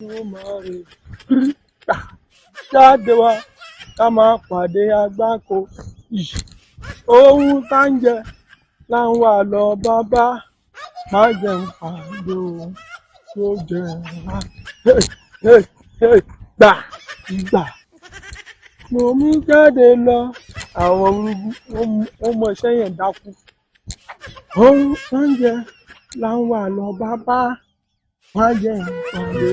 Olódùmarè jáde wá ká máa pàdé àgbákò. Ohun tá ń jẹ là ń wà lọ, bàbá má jẹun pàdé ohun tó jẹ wá. Gbà gbà mo mú jáde lọ. Àwọn burúkú wọn mọ iṣẹ́ yẹn dákú. Ohun tá ń jẹ là ń wà lọ, bàbá má jẹun pàdé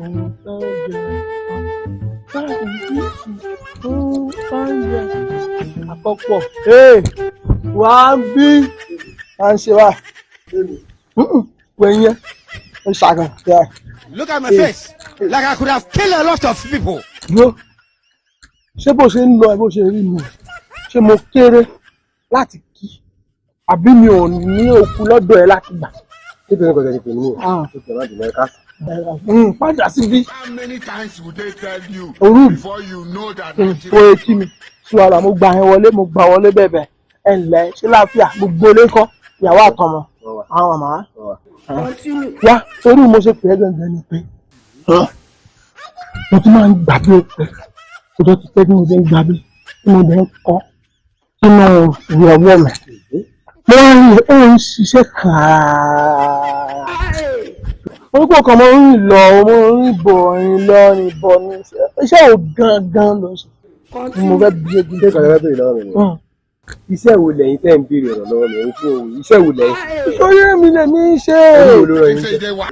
ohun tó jẹ wá. Ohun tá ń jẹ àkọ́pọ̀ wá bí à ń ṣe wá wẹ̀yẹ ó ṣàgàn. Look at my face. Like I could have killed a lot of people. Dúró, ṣé bó ṣe ń lọ ẹ, bó ṣe rí mi, ṣé mo kéré láti kí àbí mi ò ní òkú lọ́dọ̀ ẹ láti gbà? Nítorí kò tẹ̀lé pèmí o, ó tẹ̀ má dùn ẹ́ ká. Padà síbí. How many times would they tell you Orú before you know that kò Nigeria etí mi sí wàhálà. Mo gbà yẹn wọlé, mo gbà wọlé bẹ̀bẹ̀. Ẹ ǹlẹ́, ṣé láàfíà? Gbogbo ilé kọ́, ìyàwó àtọmọ, àwọn màmá wá. Torí mo ṣe pè é gangan ni pé mo ti máa ń gbà bí ó pẹ́, ọjọ́ ti pẹ́ tí mo ti ń gbà bí tí mo dẹ̀ ń kọ́ sínú ìwé ọwọ́ mi. Mo wá rí ó ń ṣiṣẹ́ kàá orúkọ kan, mo ń rìn lọ, mo ń rìn bọ̀, rìn lọ, rìn bọ̀ ní iṣẹ́ ò gangan ló ń ṣe ni mo fẹ́ bí egun. Ṣé ìkànnì fẹ́ béèrè lọ́wọ́ mi ni? Iṣẹ́ wo lẹ́yìn tẹ́ ń béèrè ọ̀rọ̀ lọ́wọ́ mi fún òun? Iṣẹ́ wo lẹ́yìn? Ìṣòro mi lè ní í ṣe. Ẹ̀yin wo ló rọ yín say jẹ́? they were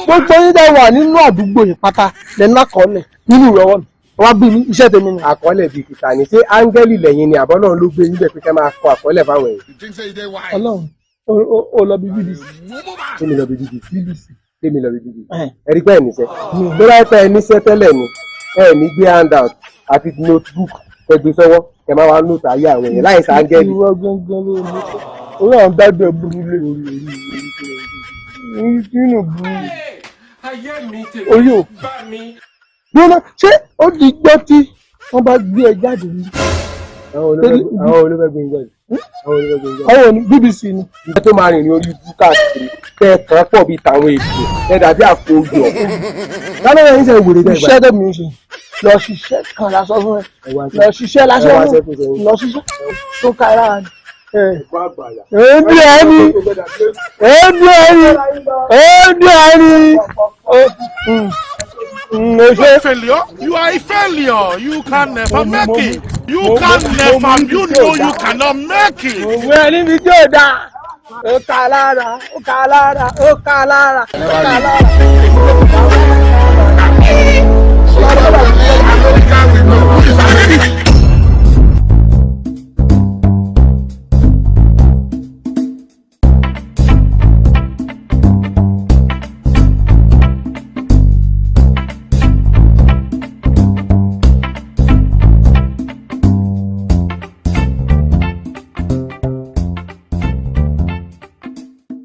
Gbogbo yín dẹ̀ wà nínú àdúgbò yìí pátá lẹ́nu àkọọ́lẹ̀ nínú ìwé ọwọ́ mi wá bí mi, iṣẹ́ tèmi ni. Àkọọ́lẹ̀ bíi kìtà ni? Ṣé áńgẹ́lì lẹ́yìn ni àbọ̀ náà ló gbé yín bẹ̀ pé kẹ́ máa kọ àkọọ́lẹ̀ fáwọn èèyàn? You think say they wise? Ọlọ́run ó lọ bí BBC. Kí mi lọ bí BBC? BBC. Kí mi lọ bí BBC? Ẹ̀. Ẹ rí pé ẹ̀ níṣẹ́ tó bá pẹ́ ẹ níṣẹ́ tẹ́lẹ̀ ni ẹ ní gbé handout àti notebook ẹ gbé sọ́wọ́, ẹ máa wá note ayé àwọn èèyàn láì sáńgẹ́lì. Ìwọ gangan ló ní orí àwọn dájú ẹ burú lé orí kínú burú Ayé mi tèmi orí ò bá mi. Gbóná, ṣé ó di gbọ́ tí wọ́n bá gbé ẹ jáde ní? Àwọn olófẹ́ gbé yín jáde? Àwọn olófẹ́ gbé yín jáde? Àwọn ní BBC ni. Ìgbà tó máa rìn ní orí ibú káàkiri kẹ́ ẹ kàn pọ̀ bíi tàwọn èèyàn, ẹ dàbí àpò oyọ̀ lálẹ́ yẹn ń ṣe wèrè dẹ́gbà. Iṣẹ́ tèmi ń ṣe, lọ ṣiṣẹ́ kan lásán fún ẹ, lọ ṣiṣẹ́ lásán Ẹ wá fún ṣẹ́ fún ṣe. Lọ ṣiṣẹ́ tó ká lára ni. Ebi ẹni, ebi ẹni, ebi ẹni. O ṣe. Failure. You are a failure. You can never make it. You can never. You know you cannot make it. Òwe ẹ níbi tí ò dáa, ó ká lára, ó ká lára, ó ká lára, ó ká lára.